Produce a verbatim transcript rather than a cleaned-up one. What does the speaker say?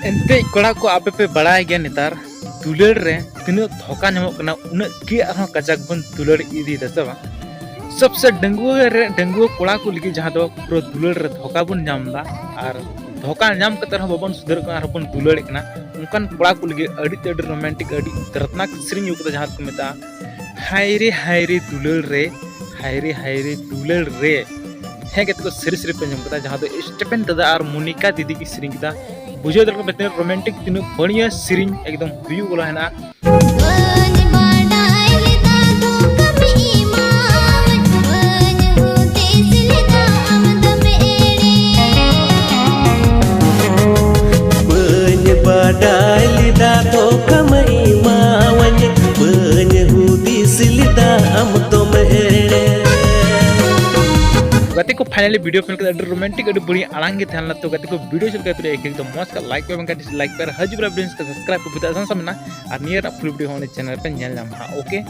ᱮᱱᱛᱮ ᱠᱚᱲᱟ ᱠᱚ, ᱟᱯᱮ ᱯᱮ ᱵᱟᱲᱟᱭ ᱜᱮᱭᱟ ᱱᱮᱛᱟᱨ ᱫᱩᱞᱟᱹᱲ ᱨᱮ ᱛᱤᱱᱟᱹᱜ ᱫᱷᱳᱠᱟ ᱧᱟᱢᱚᱜ ᱠᱟᱱᱟ, ᱩᱱᱟᱹᱜ ᱜᱮ ᱟᱨᱦᱚᱸ ᱠᱟᱡᱟᱠ ᱵᱚᱱ ᱫᱩᱞᱟᱹᱲ ᱤᱫᱤᱭᱮᱫᱟ, ᱥᱮ ᱵᱟᱝ? ᱥᱚᱵᱥᱮ ᱰᱟᱺᱜᱩᱣᱟᱹ ᱨᱮ, ᱰᱟᱺᱜᱩᱣᱟᱹ ᱠᱚᱲᱟ ᱠᱚ ᱞᱟᱹᱜᱤᱫ ᱡᱟᱦᱟᱸ ᱫᱚ ᱯᱩᱨᱟᱹ ᱫᱩᱞᱟᱹᱲ ᱨᱮ ᱫᱷᱳᱠᱟ ᱵᱚᱱ ᱧᱟᱢ ᱮᱫᱟ, ᱟᱨ ᱫᱷᱳᱠᱟ ᱧᱟᱢ ᱠᱟᱛᱮ ᱨᱮᱦᱚᱸ ᱵᱟᱵᱚᱱ ᱥᱩᱫᱷᱟᱹᱨᱚᱜ ᱠᱟᱱᱟ, ᱟᱨᱦᱚᱸ ᱵᱚᱱ ᱫᱩᱞᱟᱹᱲᱮᱫ ᱠᱟᱱᱟ, ᱚᱱᱠᱟᱱ ᱠᱚᱲᱟ ᱠᱚ ᱞᱟᱹᱜᱤᱫ ᱟᱹᱰᱤ ᱛᱮ ᱟᱹᱰᱤ ᱨᱳᱢᱟᱱᱴᱤᱠ, ᱟᱹᱰᱤ ᱫᱟᱨᱫᱽᱱᱟᱠ ᱥᱮᱨᱮᱧ ᱟᱹᱜᱩ ᱠᱟᱫᱟ, ᱡᱟᱦᱟᱸ ᱫᱚᱠᱚ ᱢᱮᱛᱟᱜᱼᱟ ᱦᱟᱭ ᱨᱮ ᱦᱟᱭ ᱨᱮ ᱫᱩᱞᱟᱹᱲ ᱨᱮ, ᱦᱟᱭ ᱨᱮ ᱦᱟᱭ ᱨᱮ ᱫᱩᱞᱟᱹᱲ ᱨᱮ᱾ ᱦᱮᱸ ᱜᱟᱛᱮ ᱠᱚ, ᱥᱟᱹᱨᱤ ᱥᱟᱹᱨᱤ ᱯᱮ ᱟᱸᱡᱚᱢ ᱠᱟᱫᱟ, ᱡᱟᱦᱟᱸ ᱫᱚ ᱥᱴᱤᱯᱷᱮᱱ ᱫᱟᱫᱟ ᱟᱨ ᱢᱳᱱᱤᱠᱟ ᱫᱤᱫᱤ ᱠᱤᱱ ᱥᱮᱨᱮᱧ ᱠᱮᱫᱟ᱾ ᱵᱩᱡᱷᱟᱹᱣ ᱫᱟᱲᱮᱭᱟᱜ ᱠᱟᱱᱟ ᱯᱮ ᱛᱤᱱᱟᱹᱜ ᱨᱳᱢᱟᱱᱴᱤᱠ, ᱛᱤᱱᱟᱹᱜ ᱵᱟᱹᱲᱤᱭᱟᱹ ᱥᱮᱨᱮᱧ, ᱮᱠᱫᱚᱢ ᱦᱩᱭᱩᱜ ᱵᱚᱞᱟ ᱦᱮᱱᱟᱜᱼᱟ᱾ ᱵᱟᱹᱧ ᱵᱟᱰᱟᱭ ᱞᱮᱫᱟ ᱫᱷᱳᱠᱟᱢ ᱮᱢᱟᱣᱟᱹᱧ, ᱵᱟᱹᱧ ᱦᱩᱫᱤᱥ ᱞᱮᱫᱟ ᱟᱢ ᱫᱚᱢ ᱮᱲᱮ᱾ ᱵᱟᱹᱧ ᱵᱟᱰᱟᱭ ᱞᱮᱫᱟ ᱫᱷᱳᱠᱟᱢ ᱮᱢᱟᱣᱟᱹᱧ, ᱵᱟᱹᱧ ᱦᱩᱫᱤᱥ ᱞᱮᱫᱟ ᱟᱢ ᱫᱚᱢ ᱮᱲᱮ᱾ ᱜᱟᱛᱮ ᱠᱚ, finally video ᱯᱮ ᱧᱮᱞ ᱠᱮᱫᱟ, ᱟᱹᱰᱤ ᱨᱳᱢᱟᱱᱴᱤᱠ, ᱟᱹᱰᱤ ᱵᱟᱹᱲᱤᱡ ᱟᱲᱟᱝ ᱜᱮ ᱛᱟᱦᱮᱸ ᱞᱮᱱᱟ᱾ ᱛᱚ ᱜᱟᱛᱮ ᱠᱚ, video ᱪᱮᱫ ᱞᱮᱠᱟ ᱛᱩᱞᱟᱹ ᱮᱠᱫᱚᱢ ᱢᱚᱡᱽ ᱠᱟᱜ, ᱞᱟᱭᱤᱠ ᱯᱮ, ᱵᱟᱝᱠᱷᱟᱱ ᱰᱤᱥᱞᱟᱭᱤᱠ ᱯᱮ, ᱟᱨ ᱦᱤᱡᱩᱜ ᱵᱮᱲᱟ video subscribe ᱯᱮ, ᱵᱩᱡᱷᱟᱹᱣ ᱥᱟᱱᱟ ᱢᱮᱱᱟᱜᱼᱟ, ᱟᱨ ᱱᱤᱭᱟᱹ ᱨᱮᱱᱟᱜ full video ᱦᱚᱸ ᱩᱱᱤ channel ᱯᱮ ᱧᱮᱞ ᱧᱟᱢᱟ ᱦᱟᱸᱜ, okay?